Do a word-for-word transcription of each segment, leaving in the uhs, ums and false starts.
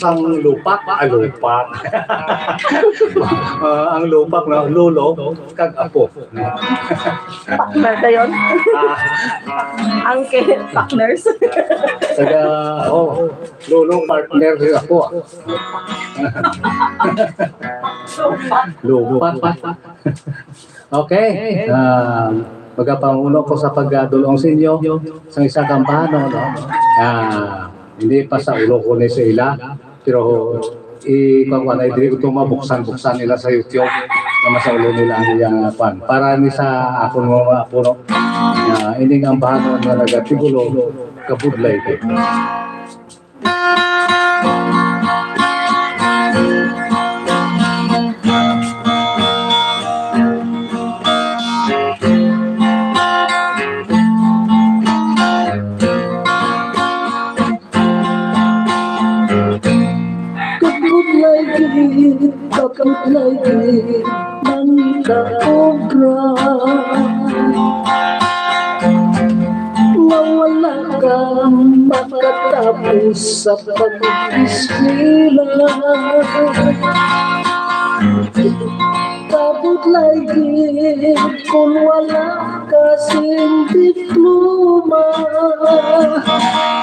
Ang lupak, ah, lupak. Ah, ang lupak na lolo kag apo. Partner dayon. Ah, Uncle, partners. Taga, oh, lolo partner kag apo. Lupak. Okay. Ah, magapangulo ko sa pagdul-ong sa inyo sa isa ka ambahanon, no? Ah, hindi pa sa ulo ko ni sa ila, pero i kuan, kuan, ay diri ko to mabuksan-buksan nila sa YouTube na masaulo nila ang iyang, ah, kuan. Para ni sa akon mga apo, no? Ah, ining ambahanon nga nagatigulo, Kabudlay Gid. Kabudlay gid, kabudlay gid, mangkaobra. Nga wala ka makatapos sa pag-eskwela. Kabudlay gid kun wala ka sing diploma.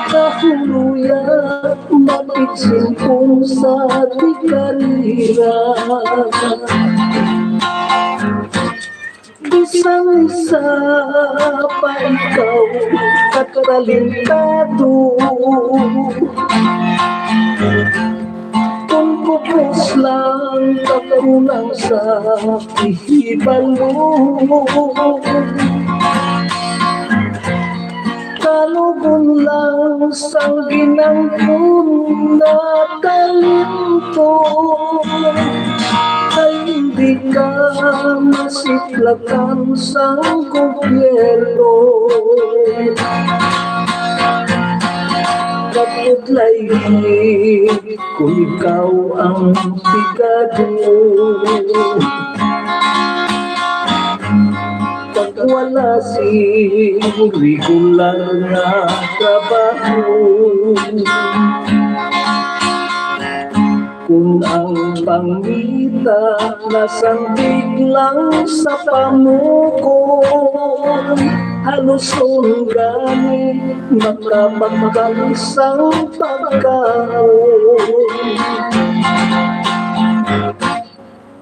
Kahuloy-a, mapigsin kun sa ti karira. Bisan isa pa ikaw katalentado, kung kupos lang ka kulang sa ihibalo. Kalugon lang sang ginangkon nga talento, kay hindi ka masiplakan sang gobyerno. Kabudlay gid kung ikaw ang pigado. Pag wala sing regular nga trabaho, kung ang pangita nasandig lang sa pamukon, halos gani makabakal sang pagkaon.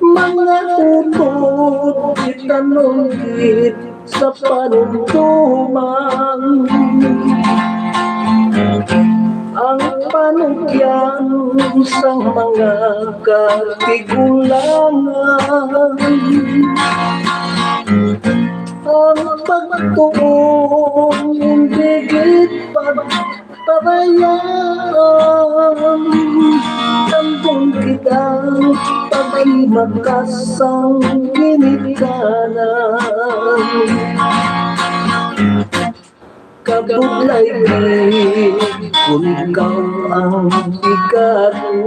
Mga utod, itanong gid sa panumduman ang panugyan sang mga katigulangan. Ang pagtuon hindi gid pagpabayaan. Tambong kita paghimakas sang ginikanan. Kabudlay gid kun ikaw ang pigado.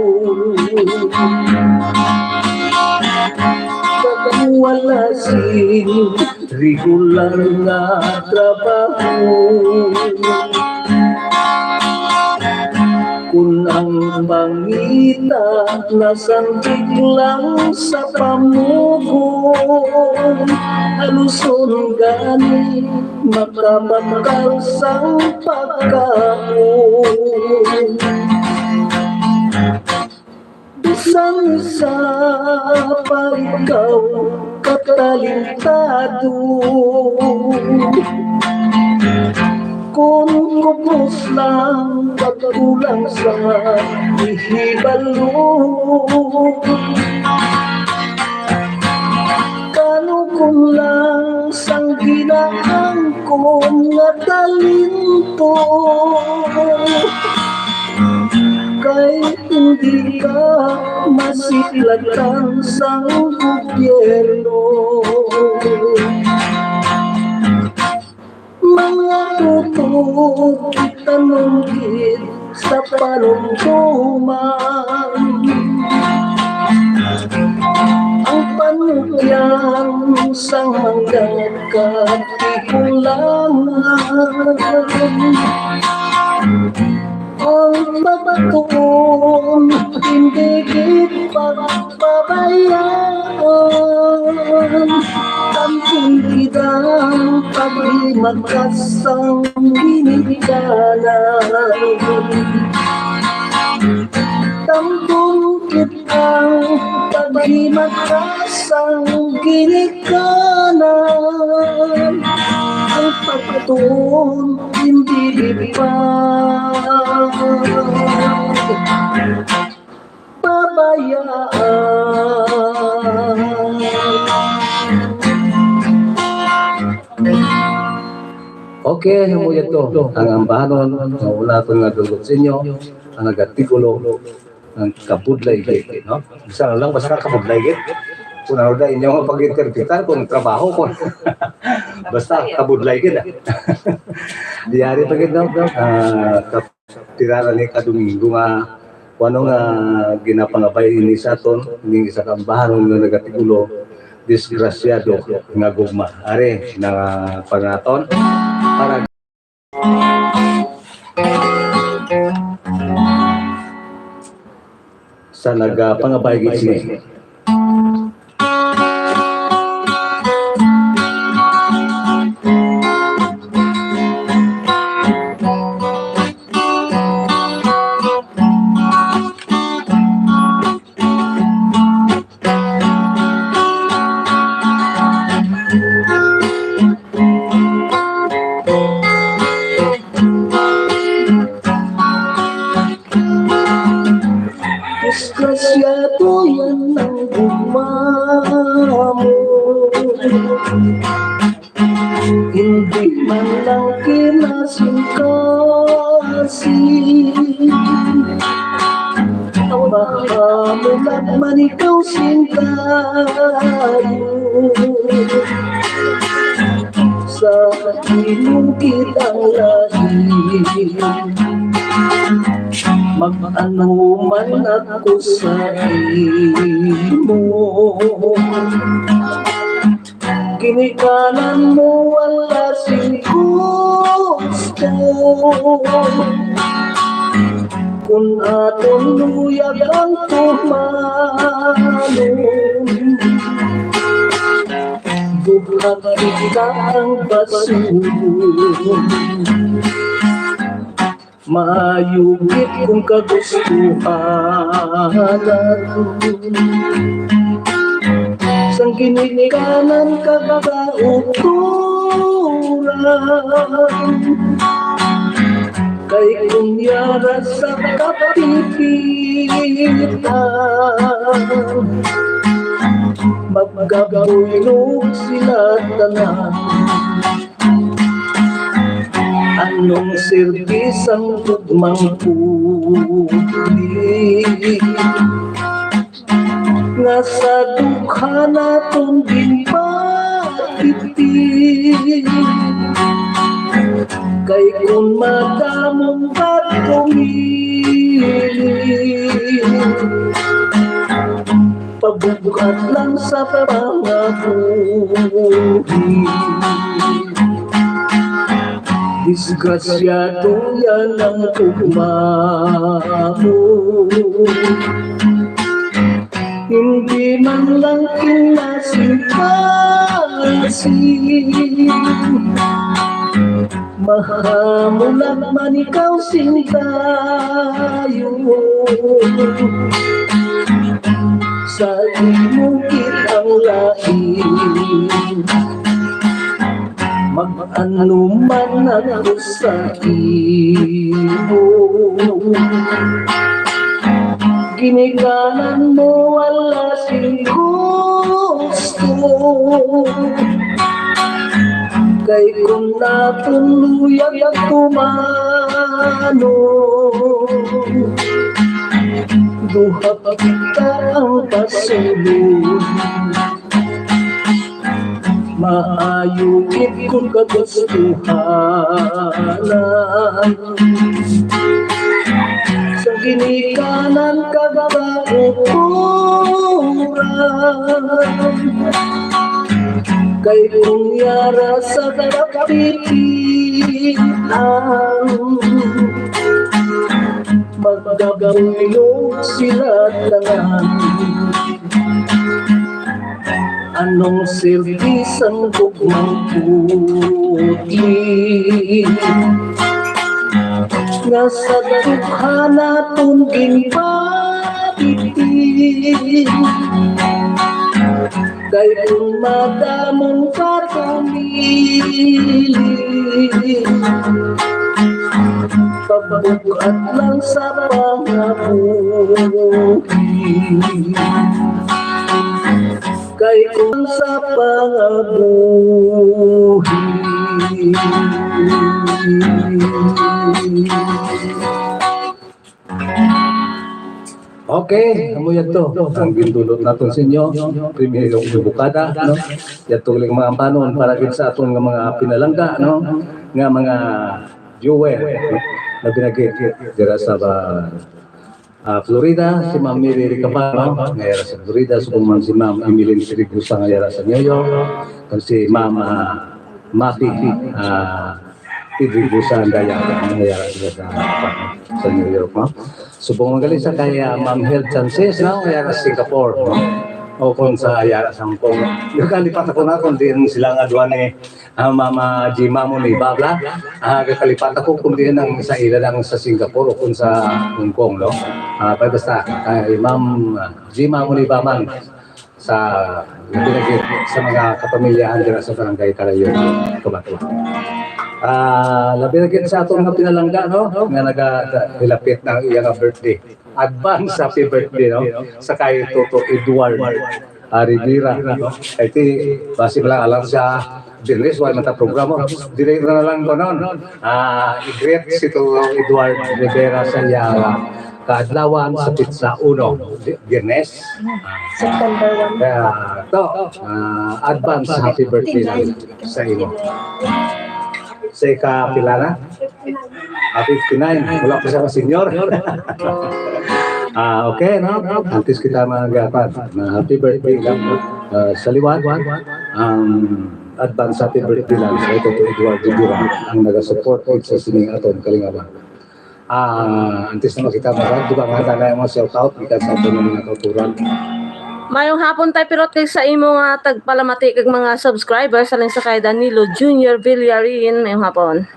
Kag wala sing regular nga trabaho. Kun ang pangita nasandig lang sa pamukon, haluson gani makabakal sang pagkaon. Bisan isa pa ikaw katalentado, kun kupos lang pagkulang sa ihibalo. Kalugon lang sang ginaangkon nga talento, kay hindi ka masiplatan sang gobyerno. Mga utod, itanong gid sa panumduman ang panugyan sang mga katigulangan. Pagtuon, hindi gid pagpabayaan. Tampon kita paghimakas sang ginikanan. Tampon kita paghimakas sang ginikanan. Ang pagtuon, hindi pa pabayaan. Okay, amo ito ang ambahanon nga una ko nga dugot sa inyo, ang nagatikulo, ang kabudlay gid, no? Bisan lang, basta kabudlay gid. Kung ano na inyo nga pag-interpretar, kung trabaho, kung basta kabudlay gid, ah. Diyari pa gid, no? Ah, kap-, tira na ni ka Domingo nga, kung ano nga ginapangabay ini sa aton, ning isa ka ambahanon nga nagatikulo, disgrasyado nga gugma. Ari, na pangaton, para sa nagapangabay gid sini. Disgrasyado yan ang gugma mo. Hindi man lang kinasingkasi. Mahamulag man ikaw sing dayo sa imong kitang lahi. Mag-ano man ako sa imo, ginikanan mo wala sing gusto. Kun aton luyag ang tumanon, buhat kita ang basulon. Maayo gid kung kagustuhan sang ginikanan kag kautoran. Kay kung yara sa kapipitan, magkabuynog sila tanan. Anong serbis ang gugmang puli nga sa dughan naton ginpatiti? Kay kun madamong pagkumili, pabug-at lang sa pangabuhi. Disgrasyado yan ang ugma mo. Hindi man lang kinasing-kasing. Mahamulag man ikaw sing dayo sa imong kitang lain. Mag-ano man ako sa imo, ginikanan mo wala sing gusto. Kay kung natuluyan ang tumanon, duha pa kita ang pasulod. Maayo gid kung kagustuhanan sa ginikanan kag kautoran. Kay kung yara sa kapitian, Magkabuyog sila tanan. Anong silbi sang gugmang puti nga sa dughan naton ginpabiti? Kay kung madamon ka tumili, pagbukat lang sa pangabuhi. Kay kung sa pangabuhi. Okay, amo yadto ang gindulot naton sa inyo, primero nga bukada, no? Yadto lang mga ambanon para gid sa aton nga mga pinalangga, no? Nga mga viewer, no? Labi na gid dira sa ba, ah, Florida, si Ma'am Mary Ricabano, nga yara sa Florida, subong man si Ma'am Emeline Trigosa, nga yara sa New York, kag si Ma'am, ah, Mapi, ah, Trigosa Andaya, nga yara sila sa, sa New York, no? Subong man gali sa kay, ah, Ma'am Hel Chances, no? Nga yara sa Singapore, no? O kung sa yara sa Hong Kong. Yung kalipat ako na kung diin sila nga duha ni, ah, Mama Jima mo ni Babla. Ah, kakalipat ako kung diin ang sa ila lang sa Singapore o kung sa Hong Kong, no? Ah, pa-, basta, kay Ma'am, ah, Jima mo ni Baman sa, labi na gid sa mga kapamilyahan dira sa Barangay Kalayon, Kabato. Ah, labi na gid sa aton nga pinalangga, no? Nga naga-, hilapit na ang iya nga birthday. Advance happy birthday, no? Sa kay Toto Edward, ah, Rivera, no? Kay ti, basi lang alang sa Biyernes, wala man ta programa. Dili na lang ko nun. Ah, i-greet si Toto Edward Rivera sa iya kaadlawan sa petsa uno, Bi-, Biyernes. September one. Kaya, to, ah, advance happy birthday lang sa imo. Sa ika pila na? Ah, fifty-nine. Wala pa siya ka-senior. Ah, okay, no? Antes kita mag-, na happy birthday lang, ah, sa liwat. Ang advance happy birthday lang sa Toto Edward Rivera, ang nagasupport sa sining aton kalingawan. Ah, antes na makita mo, di ba, nga dala yung mga shout out, gikan sa aton mga kauturan. Mayong hapon, Tay Pirot, kag sa imo nga tagpalamati kag mga subscribers, halin sa kay Danilo Junior Villarin. Mayong hapon.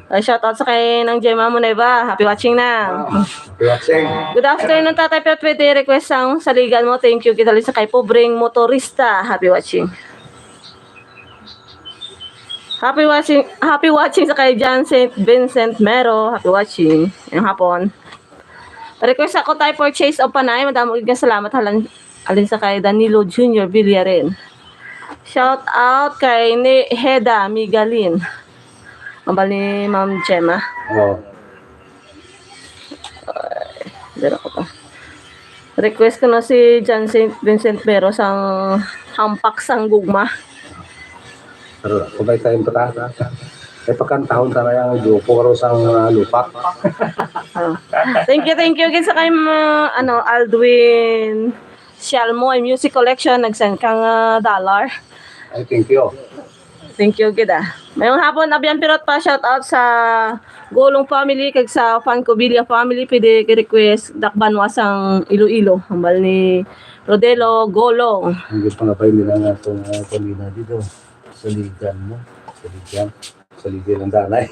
Ay, shout out sa kay Nang Gemma mo na iba. Happy watching na. Wow. Happy watching. Good afternoon, Tatay Pirot. Pwede request ang saligan mo. Thank you. Kita sa kay Pobreng Motorista. Happy watching. Happy watching, happy watching sa kay John Saint Vincent Mero. Happy watching. Ngayong hapon. Request ako, Tay, for Chase of Panay. Madamo gid nga salamat, halan-, halin sa kay Danilo Junior Villarin. Shout out kay ni Heda Migalin. Mabal ni Ma'am Gemma. Oo. Ay, dira ko pa. Request ko na si John Saint Vincent Mero sang Hampak sang Gugma. Pero kung may time pa ta, may pagkantahon ta na yung grupo karon sang, ah, Lupak. Oh. Thank you, thank you gid sa kay, ma-, ano, Aldwin Sialmo, ay Music Collection, nag-send kang, ah, dollar. Ay, thank you. Thank you gid, ah. Mayong hapon, Abyan Pirot, pa shout out sa Golong family kag sa Fan Cubilla family. Pwede ka request Dakbanwa sang Iloilo, hambal ni Rodelo Golong. Ang gipangabay nila nga itong, ah, kanina dito. Saligan mo. Saligan. Saligan ng danay.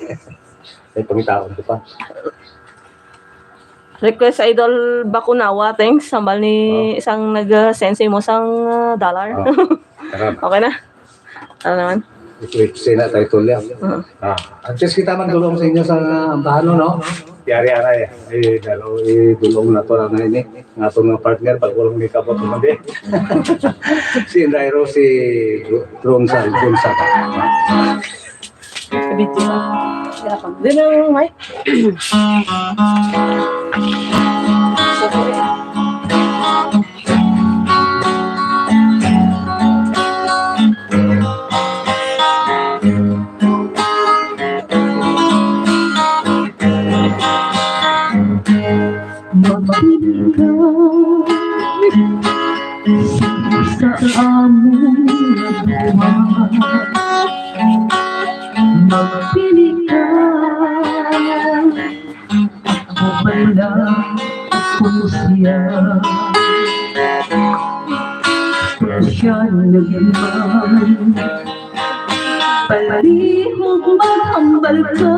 Ay, pangitaon ko pa. Request Idol Bakunawa, thanks. Hambal ni Oh. isang nag-send sa imo sang, ah, dollar. Oh. Karon. Okay na. Ano naman? Ito, ito, sina tayo tuloy, ah. Oo. Ah, antes kita magdulong sa inyo sa, ah, ambahan, no? Yari, aray. Eh, dalo, eh, dulong na to, ano, ini. Nga itong mga partner, pag walang may kabot, hindi. Si Inday Rose, si Dro-, Drone Sal, Drone Sal. Sabi ko, hirap ang, di na yung mic. Magpili ka sa among buhay. Magpili ka. Ako pala Siya naman, palihog maghambal ka,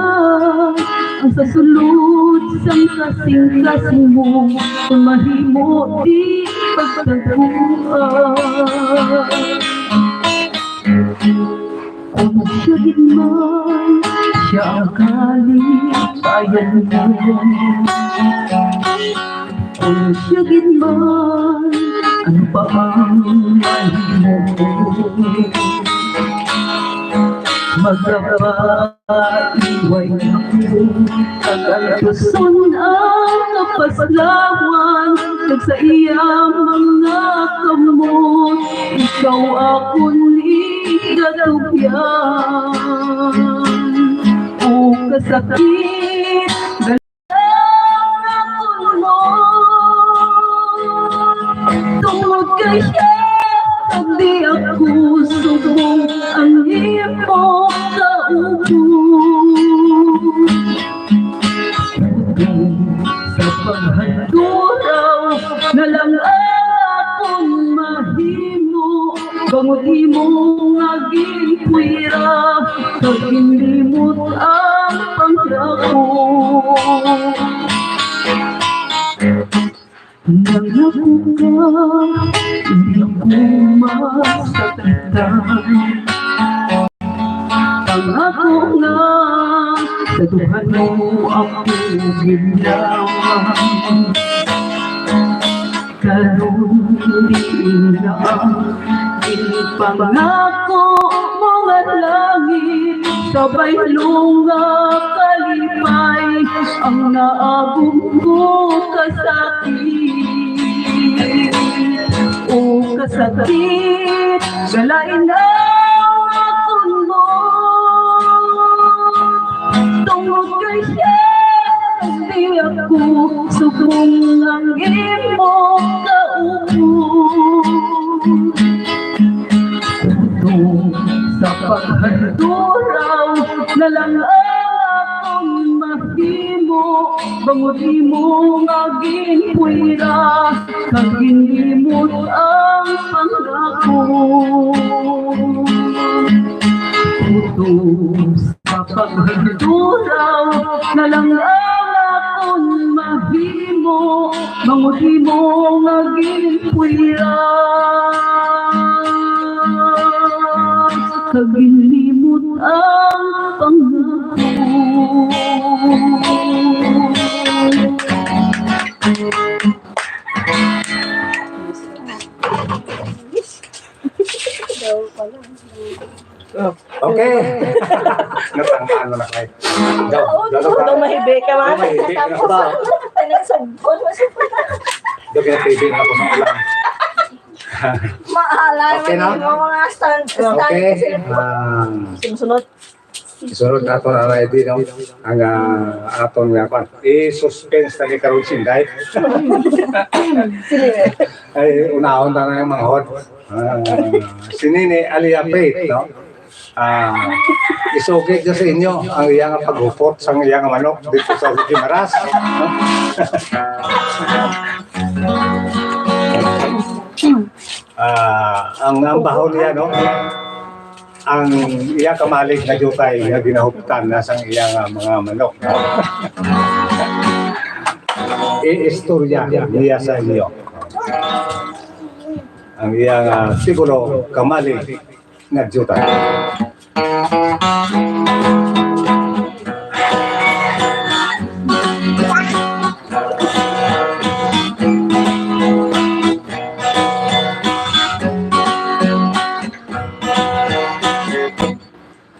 ang sa sulod sang kasing-kasing mo, mahimo di pagtaguan. Kung siya gid man, siya ang kalipayan ko. Kung siya gid man, ano pa ang mahimo ko? Magapaiway ako, kag antuson ang kapaslawan, kag sa iya mga kamot, ikaw akon igatugyan. O kasakit, galang akon mo. Tungod kay siya, di ako subong ang imo kaubo. Sa paghanduraw na lang ang akong mahimo, bangod imo nga ginpuyra, kag ginlimot ang pangako. Nangako ka, hindi ako masakitan. Pangako nga sa duha mo ako ginawa. Karon diin na ang ipangako mo nga langit, sa baylo nga kalipay ang naabot ko kasakit. O kasakit, galain ang akon mo. Tungod kay siya, di ako subong ang imo kaupo. Sa paghanduraw na lang ang akong mahimo, bangod imo nga ginpuyra, kag ginlimot ang pangako. Kutob sa paghanduraw na lang ang akon mahimo, bangod imo nga ginpuyra, kag ginlimot ang pangako. Daw pala. Okay. Natangkaan mo na kayo. Daw, daw, daw, daw, mahibi ka, ma. Daw, mahibi ka. Tapos, ba? Ay, nagsagpon. Daw, kaya pwede na ako sa ulan. Maalam, okay na? Yung mga stand, stand, okay. Sila. Ah. Sumusunod. Isunod nato na, na, di, no? Ang, ah, aton nga kwan. I-suspense na ni karon, Sinday. Ay, unahon na na yung manghod. Ah, si Nini Alia Faith, no? Ah, isugid niya sa inyo ang iyang paghupot sang iyang manok dito sa Guimaras, no? Ah, ang, ang bahon niya, no? Ang iya kamalig nga diutay nga ginahuptan na sang iya nga mga manok. Iistorya niya sa inyo ang iya nga titulo, kamalig nga diutay.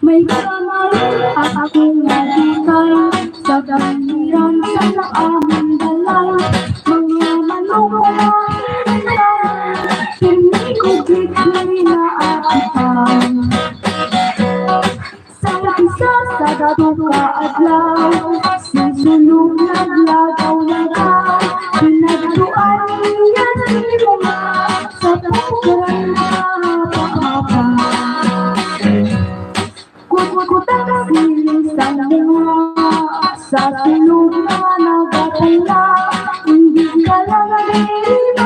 May kamay ako nga dikay sa kaliran sa aming balay. Mga manok na pinigugit na ako pa. Sa isa sa dato ka adlaw, sa sunog naglagaw-lagaw, pinagtuan niya si Mama sa pagkuran na pangapa. Kutkutang siling sang bunga, sa sunog na nagatala, hindi ka lang diri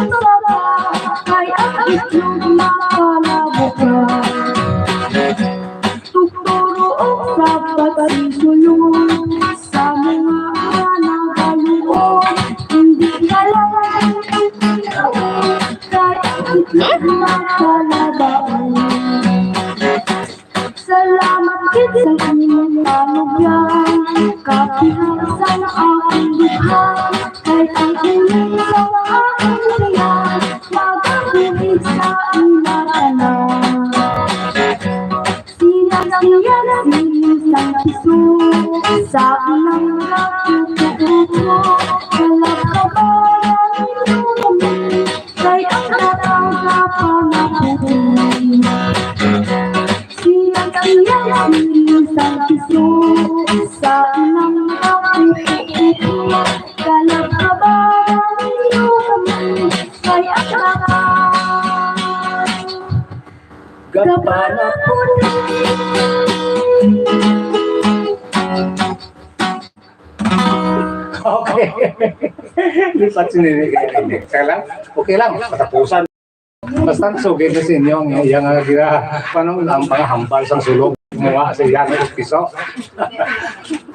Salamat gid sa imong panugyan, kapihang sa akong dughan, kay ang ining sa akong tiyan, magabuhi sa ila tanan. Siya, siya, siya, sa piso, sa ilang mga kuko-kuko, kalap-kabayan ninyo kami, kay ang katawhan panaputi. Siya, siya, siya, sa piso, sa ilang mga kuko-kuko, kalap-kabayan ninyo kami, kay ang katawhan Gapana po. Okay. Lipat si Nini kay Nini. Kaya lang, okay lang, patapusan. Basta sugid na sa inyo ang iyang, ah, gira-, paano ang mga hambal sang sulog, mga sa iyang piso.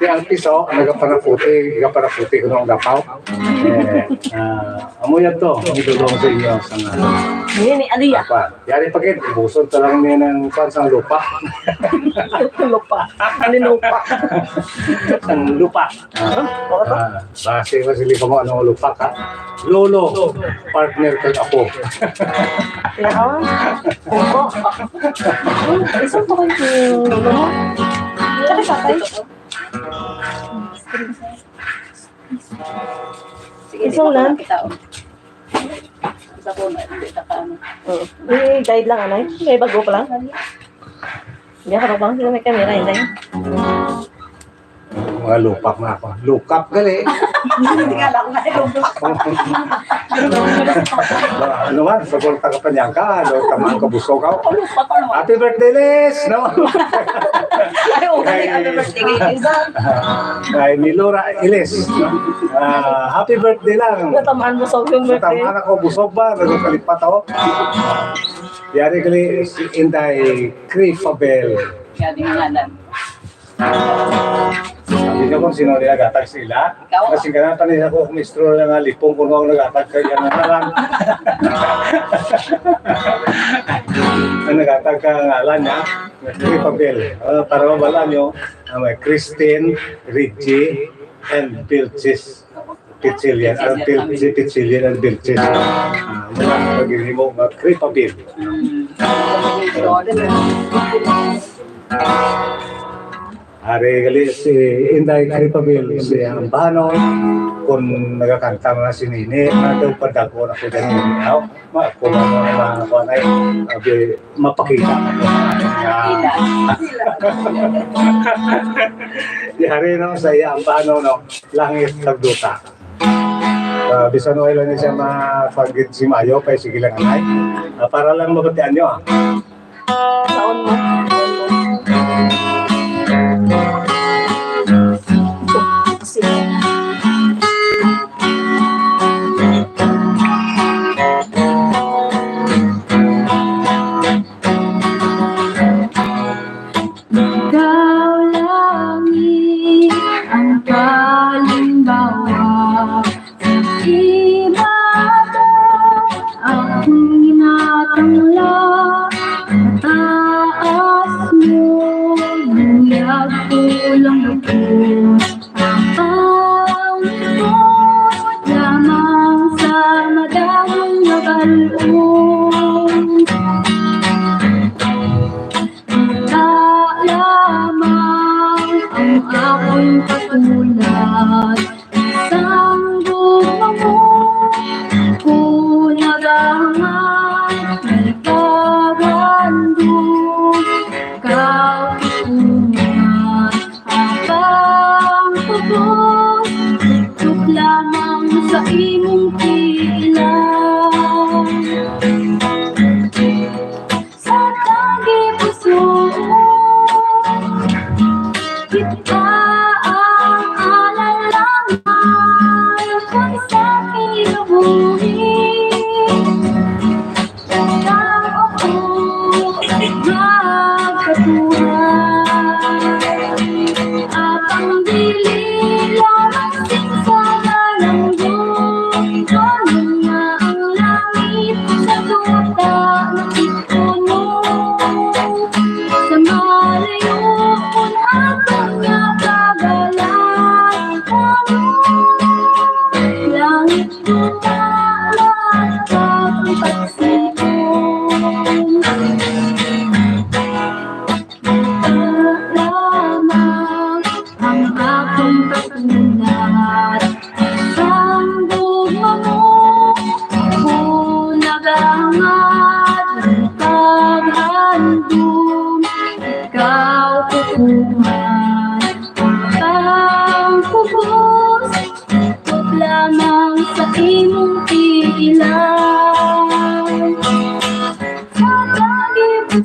Di ang piso, nagapanaputi, nagapanaputi ko nung dapaw. Eh, ah, amo yan to, ang idulong sa inyo sa nga. Nini, ano yan? Apa, yari pa gid, ubuson ta lang niya ng kwan sang lupa. Lupa. Ano yung lupa? Ang lupa. Ah, ah, base ba sila kamo anong lupa ka? Lolo, partner kag apo. Kaya, ah, opo. Hmm, isang po kayo yung lolo mo. Ano sa kayo? Sige, Isang di ko lang. Nakita, oh. Sa ko na, hindi ka ano. Oo. I-guide lang, anay. May bago pa lang. Hindi ako bang sila may camera, hindi. Mga lupak na ako. Lukap gali. Hindi nga lang na yung Ano man, sa kung tagapanyang ka, ano, tamaan ka busog ka. Ano pa, ano? Happy birthday, Liz! No? Ay, okay, happy birthday, Liz. Ay, ni Laura Ilis. Ah, happy birthday lang. Natamaan mo sa yung birthday. Natamaan ako, busog ba? Nagkalipat ako. Yari gali si Inday Crifabel. Yan yung ngalan. Sabi niya kung sino nila gatag sila. Ikaw, Kasi ah. Ganun pa nila ko, mistro lang nga lipong kung ako nagatag kay yan na lang. Ang nagatag ka ngalan niya, Crifabel. Ah, para mabala nyo, ah, may Christine, Richie, and Pilchis. Pichilyan, ang Pil-, si Pichilyan ang Bilches. Ah, muna ang paghihimo nga Cripabib. Ari gali si Inday Cripabib, si ang banon, kung nagakanta nga si Nini, nato padago na ko din Nini, no? Ma, kung ano na mga kuwan ay, abi, mapakita. Yan. Di hari, no, sa iya ang banon, no? Langit kag duta. Ah, bisan okay lang niya siya mapagid si Mayo, kay sige lang, anay. Ah, para lang mabatian nyo, ah. Saon mo? Sige. Ikaw langit ang kalimbawa, sa ibabaw akong ginatangla, sa taas mo, luyag ko lang lubos, ang panglikod lamang sa madamong nagaloon. Wala lamang ang akon katulad, isang gugma mo ko nagahangay, nagpaghandom, kautuman, habang pagod, tuktok lamang sa imong kilang.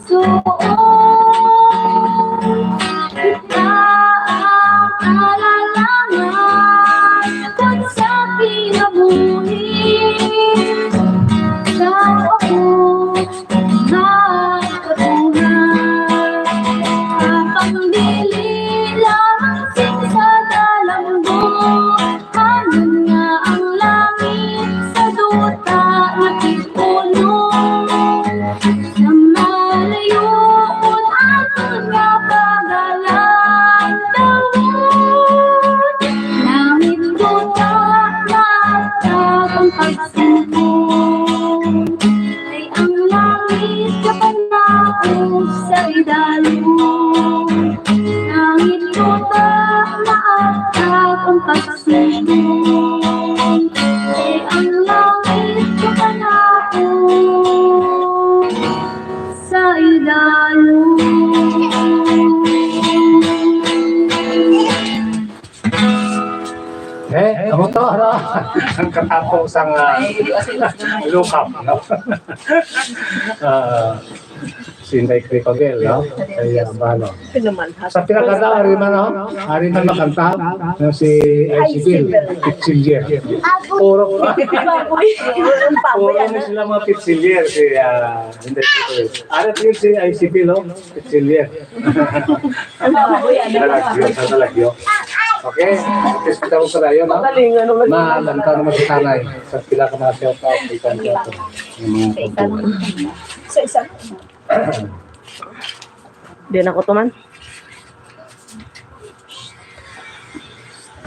Suot kita ang kalalangan, kung sa kinabuhi, sa ako magkatuhan. Ang pagdili lamang sing sa dalanggo, Hanun nga ang langit sa duta nga tig-uno. Sa malayo-on aton nga pagalantaw, langit duta, maagtag ang pagsingko. Kay ang langit kapanaog sa idalom, langit duta, maagtag ang pagsingko. Kay ang langit kapanaog sa idalom. Eh, amo to, ano? Ang katapos ang ah, lukap, no? Ah, si Inday Cripagel, no? Kaya, ano? Sa pinakata, ari man, no? Ari man makanta, no? Si I C Bill, Pitsilyer. Puro, puro na sila mga Pitsilyer, si ah, Inday Cripagel. Ari yun si I C Bill, no? Pitsilyer. Sa Talagyo, sa Talagyo. Okay? Test kita mo sa rayon, no? Malantaw naman sa tanay. Sa pila ka mga shout out, kita mo sa mga pagbuhay. Sa isa. Di na ko to man.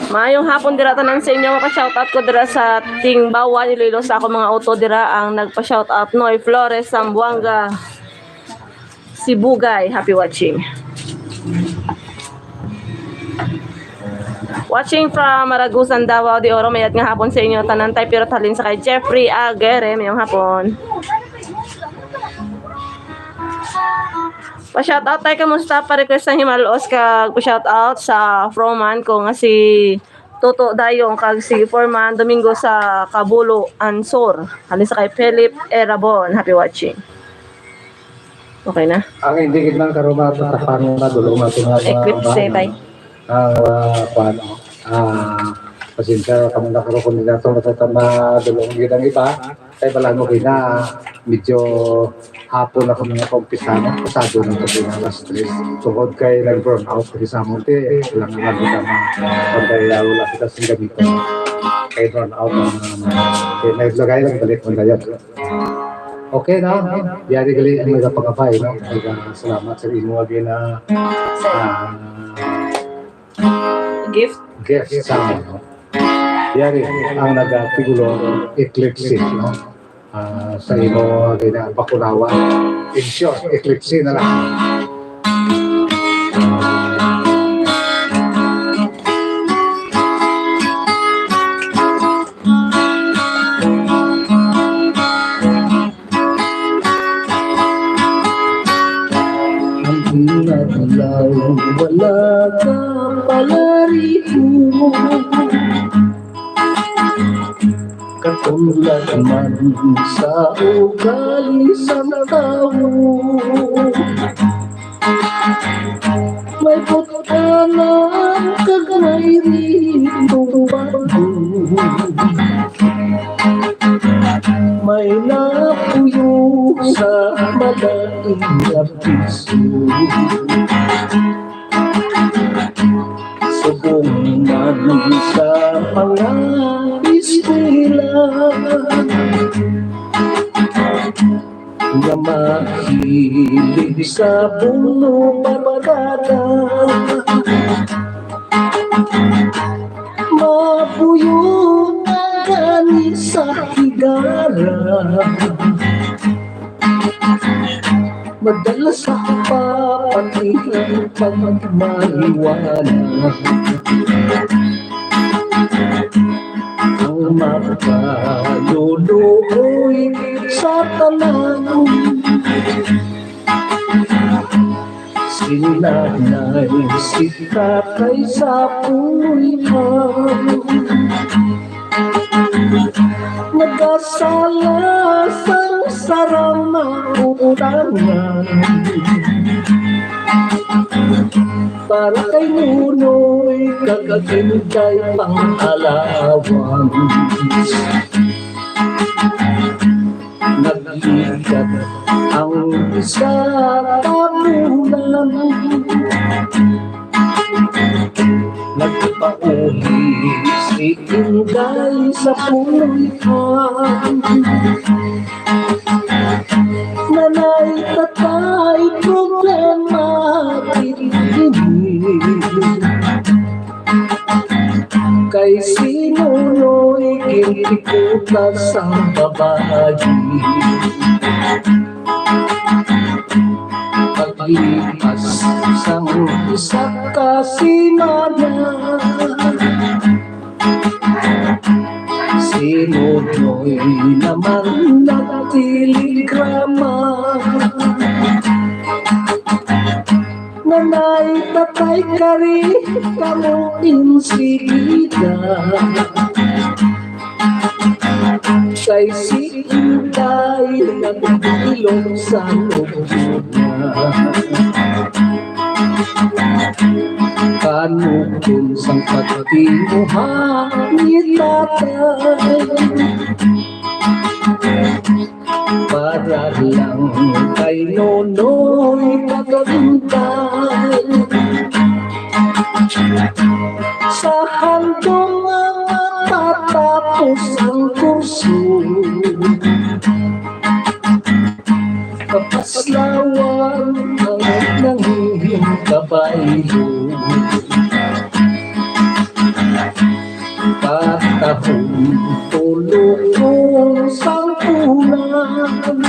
Maayong hapon dira tanan sa inyo. Mapa-shoutout ko dira sa Tingbawan, Iloilo, sa akong mga auto dira ang nagpa-shoutout, Noy Flores Zamboanga, Sibugay. Happy watching. Watching from Maragusan, Davao de Oro. Mayad nga hapon sa inyo tanan, tay pirot halin sa kay Jeffrey Aguirre. Mayong hapon. Pa-shoutout tay, kamusta? Pa-request sang himalos kag pa-shoutout sa foreman ko nga si Toto Dayong kag si foreman Domingo sa Kabulo Ansor. Halin sa kay Philip Erabon. Happy watching. Okay na? Ang hindi gid man karon matapang na dulo nga mga Eclipse, mga tay. Ang uh, kuan, ah, pasensya kamo na karon kung hindi nato matata madulong gid ang iba. Kay bala mo gina medyo hapon na kami nga kaumpisa, no? Pasado na to gina alas tres. Tungod kay nag-brown out kami sa amon, te. Kailangan lang kita ma-, pagkaya wala kita sing gamiton. Kay brown out ang mga naman. Kay may lagay lang balik mo na yun. Okay na? Yari gali ang nagapangabay, no? Kaya salamat sa imo again na ah, Gift. Gift sa amon, no? Yari ang nagatigulo eclipse, no? Ah, sa imo gina bakunawa. In short, eclipse na lang. Ang inadlaw wala ka palariho. Katulad man sa ugali sang tawo. May butana kag may rito bago. May napuyo sa malain nga piso. Subong man sa mga eskwela. Nga mahilig sa buno barkada. Mapuyo na gani sa higala. Madalas sa papatihan pagmaliwanag. Ang makaluluoy sa tanan. Si nanay, si tatay sa pulihan. Nagasala sang sarang makuot tanan. Para kay Nunoy kag Inday Pangalawan, naglikat ang isa ka bulan. Nagpauli si Inday sa pulhan. Nanay, tatay, problema gid ini. Kay si Nunoy gintikota sang babayi. Paglipas sang isa ka semana, si Nunoy naman nagtiligrama. Nanay, tatay, kari kamo insigida. Kay si Inday nagbilog sa lubot na. Kanugon sang pagtinguha ni tatay. Para lang kay Nunoy kag Inday. Sa handom nga matatapos ang kurso, kapaslawan ang nangin kabaylo. Patahon tulokon sang ulan.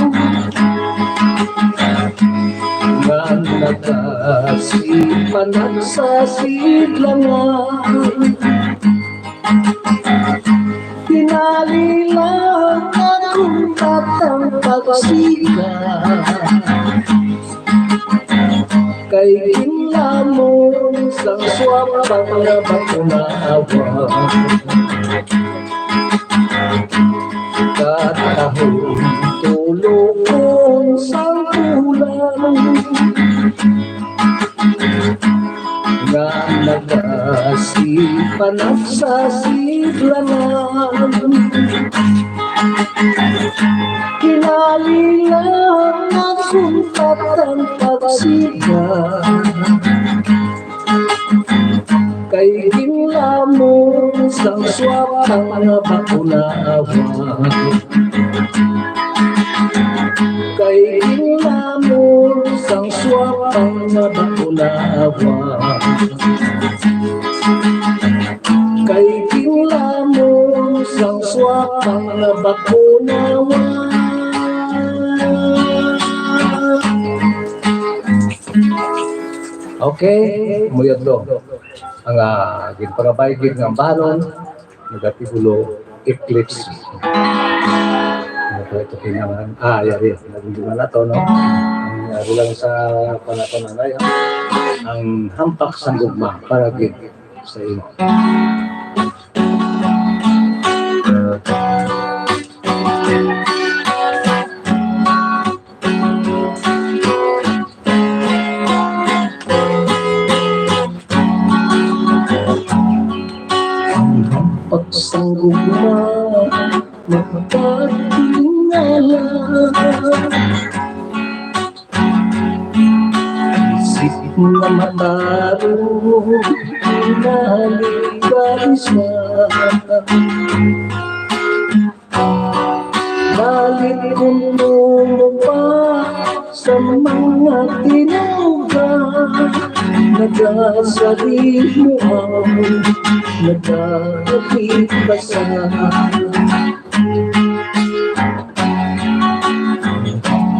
Nga nagasipan sa sidlangan. Tinali lang akong tatang pagsiga. Kay ginlamon sang swapang nga bakunawa. Katahon tulokon sang ulan. Nga nagasipan sa sidlangan. Kinalilang nagsuntat ang pagsiga. Kay ginlamon sang swapang nga bakunawa. Kay ginlamon sang swapang nga bakunawa. Kay ginlamon sang swapang nga bakunawa. Okay, muyot to. Ang, ah, ginpangabay gid nga ambanon, nagatibulo, eclipse. Ano to, ito kinangan? Ah, yari. Naging na to, no? Ang yari lang sa panahon na yun, ang hampak sang gugma para gid sa imo. Ang hampak sang gugma, magkatingala. Isip nga matarong, tingali ka isa. Balik kun tumo pa sa mga tinuga, nagasalimuaw, nagakapit pa sa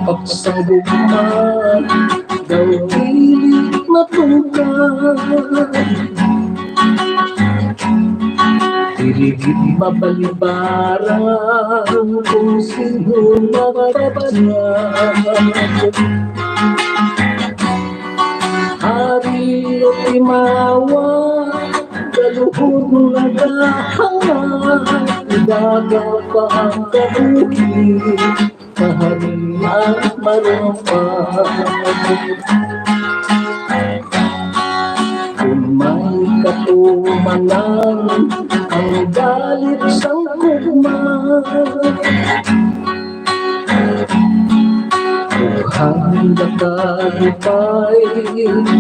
pagsangguman daw dili matungkad. Dili gid mabalibaran kung sino magpabanyag. Hari o timawa, kaluhod nagahangad, daga pa ang kabuhi. Sa Ang marumpa. Kung may katumanan ang galit sang gugma, buhang nakalipay,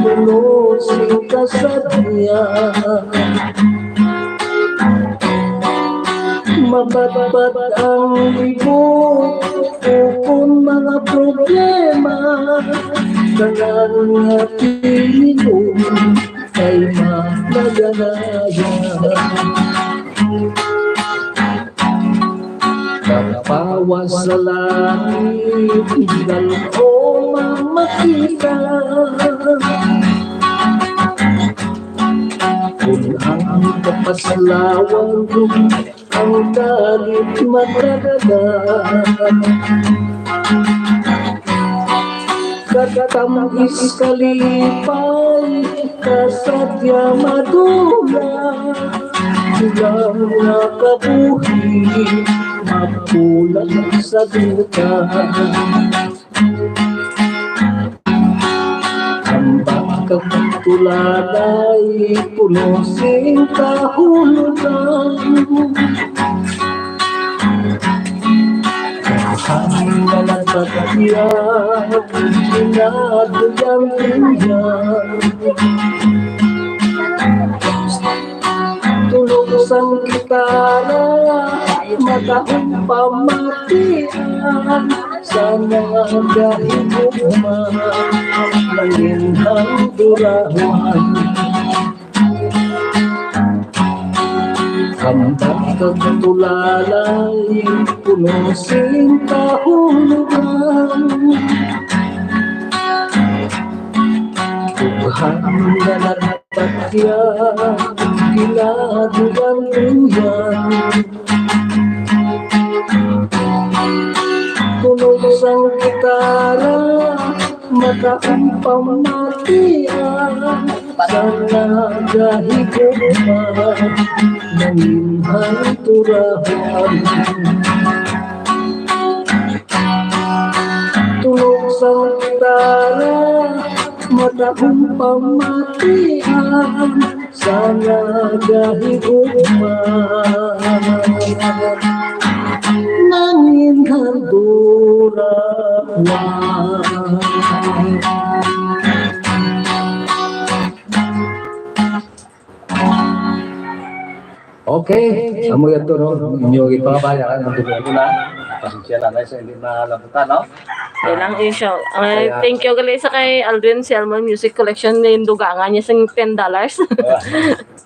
puno sing kasadya. Mabatbat ang libog, ukon mga problema, tanan nga tingog kay mapaganaya. Kapawas sa langit, dal-o mamakita. Kung ang kapaslawan ang galit matagda, katamis kalipay, kasadya madula, sila nga kabuhi mapulag sa duta. Tambak kag tulalay, puno sing kahulogan. Hanggalan pagkiyat, ginaduyang-duyang. Tulog sang gitara, matahong pamatian. Sa nagahigugma, nanginhan durawan. Hambak kag tulalay, puno sing kahulogan. Tughan nga nagpatya, ginaduyan-duyan. Tunog sang gitara, mataang pamatian, sa nagahigugma, nanginhan turawan. Tunog sang gitara, mataang pamatian, sa nagahigugma, nanginhan durawan. Okay, amo yan to, no? Inyo ipangabaya ang dugo ko na. Pasensya na, guys, hindi malabutan, no? Kailang issue. Ay, kaya thank you gali sa kay Aldrin Selma Music Collection, yung dugangan niya sing ten dollars.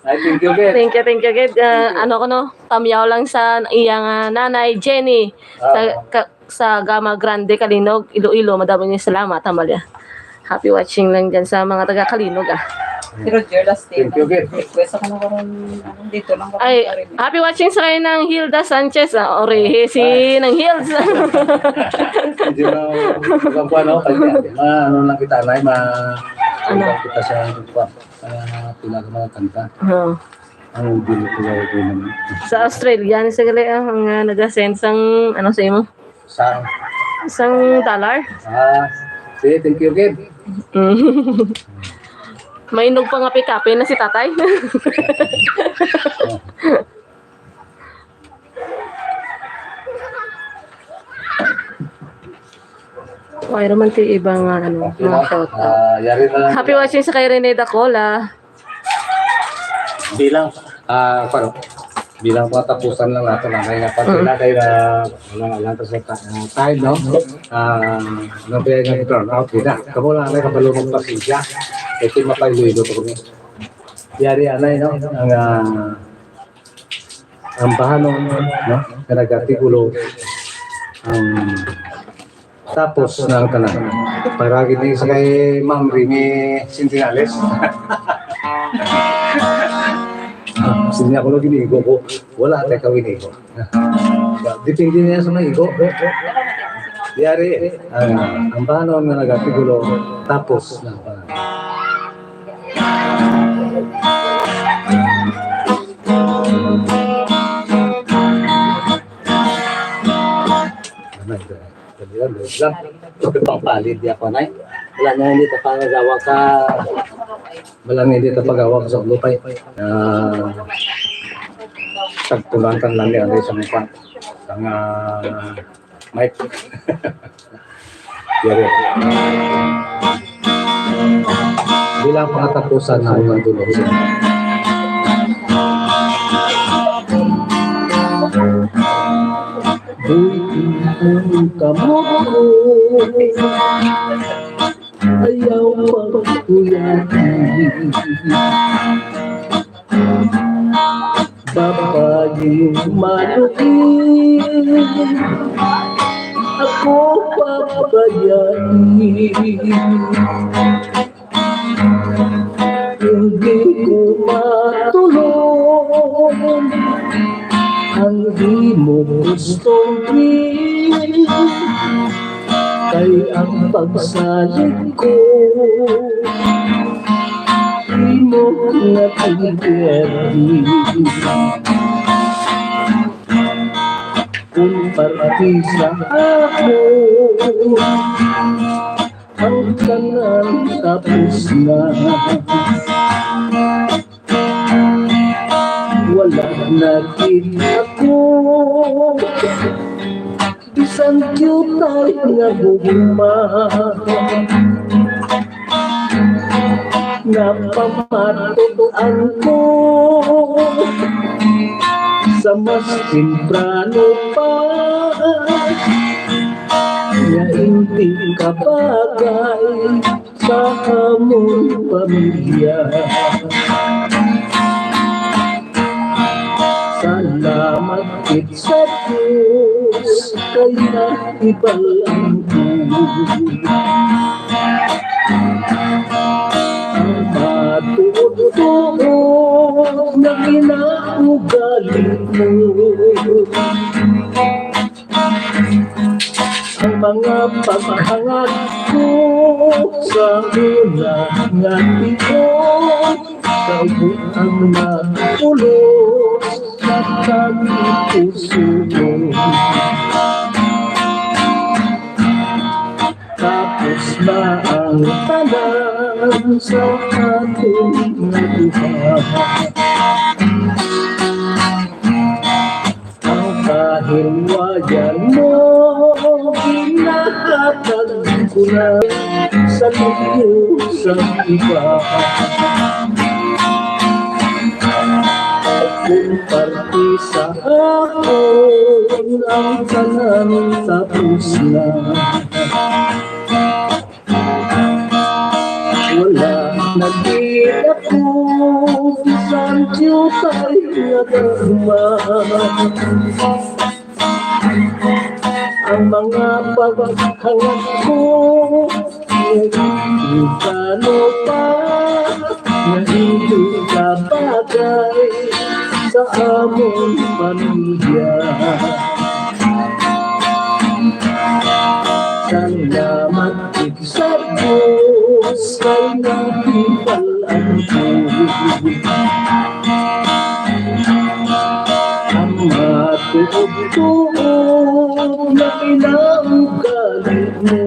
Ay, thank you, Gid. Thank you, thank you, Gid. Ah, ano ko, no? Tamyaw lang sa iyang, ah, nanay, Jenny. Sa, ah, ka-, sa Gama Grande, Calinog, Iloilo. Madamo nga salamat, Amalia. Happy watching lang dyan sa mga taga Calinog, ah. Si Roger, last day. Thank you, Gid. Request ako na karon, ano, dito lang kami. Ay, sa Rin. Happy watching sa kayo ng Hilda Sanchez, ah, ori, si Nang Hills. Medyo na, ano, kanya, ma-, ano lang kita, Nay, ma-, ano, kita sa, sa pila ka mga kanta. Oo. Ang dili ko ay ko naman. Sa Australia, ni sa gali, ah, ang, ah, nag-send sang, ano, sa imo? Sa Sang dollar? Ah, sige, thank you, Gid. Mm. Mainog pa nga pikape na si tatay. Oh. Okay naman ti iba nga, ano, okay mga na. Shout out. Ah, yari na lang. Happy watching sa kay Rene Dacola. Bilang, ah, paro, bilang patapusan lang nato na kay nga pag Mm. Kailangan kay na wala lang sa ta-, ah, time, no? Ah, ano ba yung turn out kita? Kamo lang na kabalo magpasensya. Ito yung mapailuilo ko kami. Yari anay, no? Ang, ah, ang bahanon, no? Nga nag-artikulo, ang tapos na ang tanan. Para gini sa kay Ma'am Remy Sintinales. Sinya ko lagi nigo ko. Wala tayo kawinigo. Depende niya sa maigo. Yari, ah, ang bahanon nga nag-artikulo, tapos na ang tanan. Ano ito? Pagpapalid di ako, nay. Wala na, hindi ta pagawa ka. Wala na, hindi ta pagawa ka sa lupay. Ah, tagpulantan lang ni ano sa mukha. Ang, ah, mic. Yari. Bilang pangatapusan na ang dulo. Buhi ang kamot ko, ayaw pagkuyati. Babayi malugi, ako pabayai. Hindi ko matulog ang imo gustong kay ang pagsalig ko imo nga pinwerdi. Kung parte sa ako ang tanan tapos na. Wala na gid ako bisan diutay nga gugma. Napamatud-an ko sa mas temprano pa nga hindi ka bagay sa amon pamilya. Salamat gid sa Dios kay nahibal-an ko ang matuod-tuod nga kinaugali mo. Ang mga paghangad ko sa una nga tion, kay ang napulos sa tagipusoon. Tapos na ang tanan sa aton nga duha. Ang kahilwayan mo ginahatag ko na sa layo sa iba. Kung parte sa akon ang tanan tapos na. Wala na gid ako bisan diutay nga gugma. Ang mga paghangad ko, ano pa nga hindi ka bagay sa amon pamilya. Salamat sa Dios kay nahibal-an ko ang matuod-tuod nga kinaugali mo.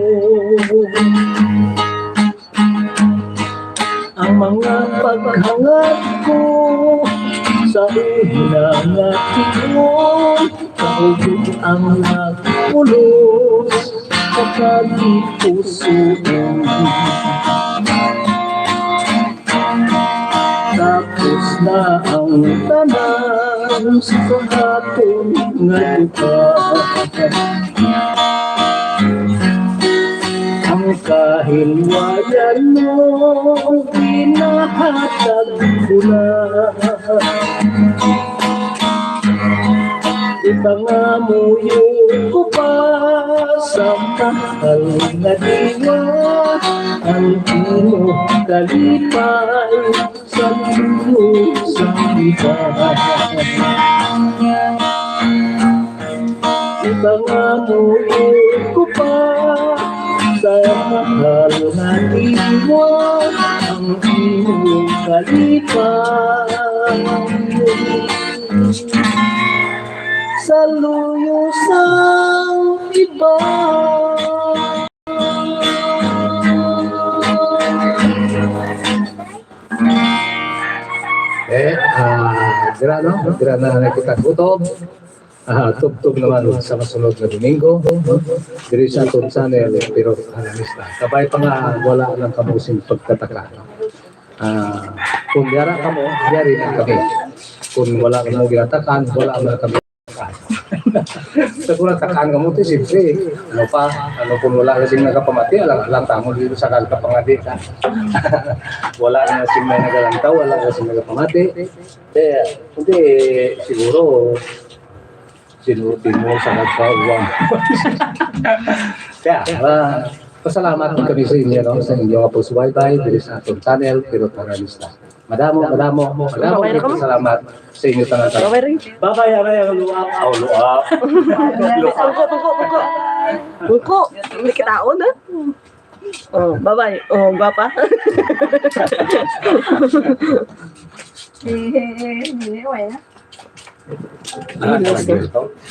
Ang mga paghangad ko sa una nga tion, kaugot ang nagpulos sa tagipusoon. Tapos na ang tanan sa aton nga lugar. Ang kahilwayan mo ginahatag ko na. Ipangamuyo ko pa sa mahal nga diwa ang imo kalipay sa luyo sa iba. Ipangamuyo ko pa sa mahal nga diwa ang imo kalipay. Sa luyo sang iba. Eh, ah, dira, no? Dira na nakita gutom. Ah, tubtob naman sa masunod nga Domingo, no? Diri sa atong channel, pero ano, mista. Kabay pa nga wala lang kamo sing pagtataka, no? Ah, kung yara kamo, yari lang kami. Kung wala kamo ginatakan, wala man kami. Sa kung natakan kamo, ti, siyempre, ano pa, ano, kung wala kasi nagapamati, alang, alang tamo dito sa kalkapangadi ka. Wala na sing may nagalantaw, wala na sing nagapamati. Kaya, hindi, siguro, sinuti mo sa nagkauwang. Kaya, ah, pasalamat kami sa inyo, no, sa inyo nga pagsubaybay diri sa atong channel, pero para lista. Madamo, madamo, madamo. Babay ra ka mo? Salamat sa inyo tanan. Babay rin. Babay, aray, ang luak. Aw, luak. Luak. Tungko, tungko, tungko. Tungko. Hindi kita on, ha? Oh, babay. Oh, gwapa. Eh, eh, eh, eh, eh, eh. Ah, talaga.